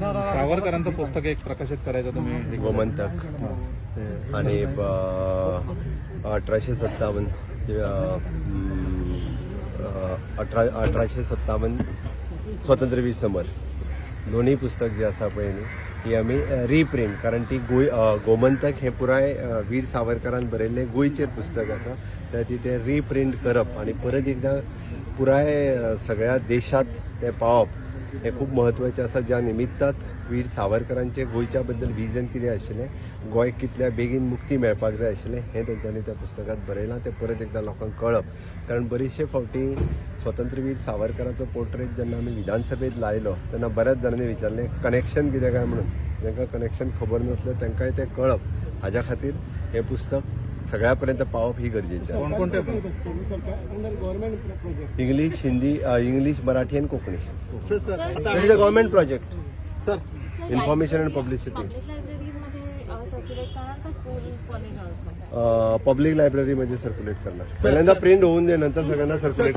सावरकरांचं पुस्तक एक प्रकाशित करायचं तुम्ही. गोमंतक आणि 1857, 1857 स्वातंत्र्यवीर समर, दोन्ही पुस्तक जे आसा पळय न्ही, ही आमी रिप्रिंट, कारण ती गोंय गोमंतक हें पुराय वीर सावरकरान बरयल्लें गोंयचेर पुस्तक आसा. त्या ती तें रिप्रिंट करप आनी परत एकदां पुराय सगळ्या देशांत तें पावप हें खूब म्हत्वाचें आसा, ज्या निमित्तात वीर सावरकरांचें गोंयच्या बद्दल विजन कितें आशिल्लें, गोंय कितल्या बेगीन मुक्ती मेळपाक जाय आशिल्लें, हें तेंच्यांनी त्या पुस्तकांत बरयलां. तें परत एकदां लोकांक कळप, कारण बरेचशे फावटी स्वातंत्र्यवीर सावरकराचो पोर्ट्रेट जेन्ना आमी विधानसभेत लायलो तेन्ना बऱ्याच जाणांनी विचारलें कनेक्शन कितें काय म्हणून. जांकां कनेक्शन खबर नासलें तांकांय तें कळप हाज्या खातीर हें पुस्तक सगळ्या पर्यंत पावप ही गरजेचें आसा. कोणकोणते? Government project. English, Hindi, English, Marathi आनी Konkani. Sir, sir. It is a government project. Sir. Information and publicity. Public libraries मध्ये सर्क्युलेट करणार का स्कूल, कॉलेज ऑल्सो? पब्लिक लायब्ररीमध्ये सर्क्युलेट करणार. पहिल्यांदा प्रिंट होऊन दे, नंतर सगळ्यांना सर्क्युलेट.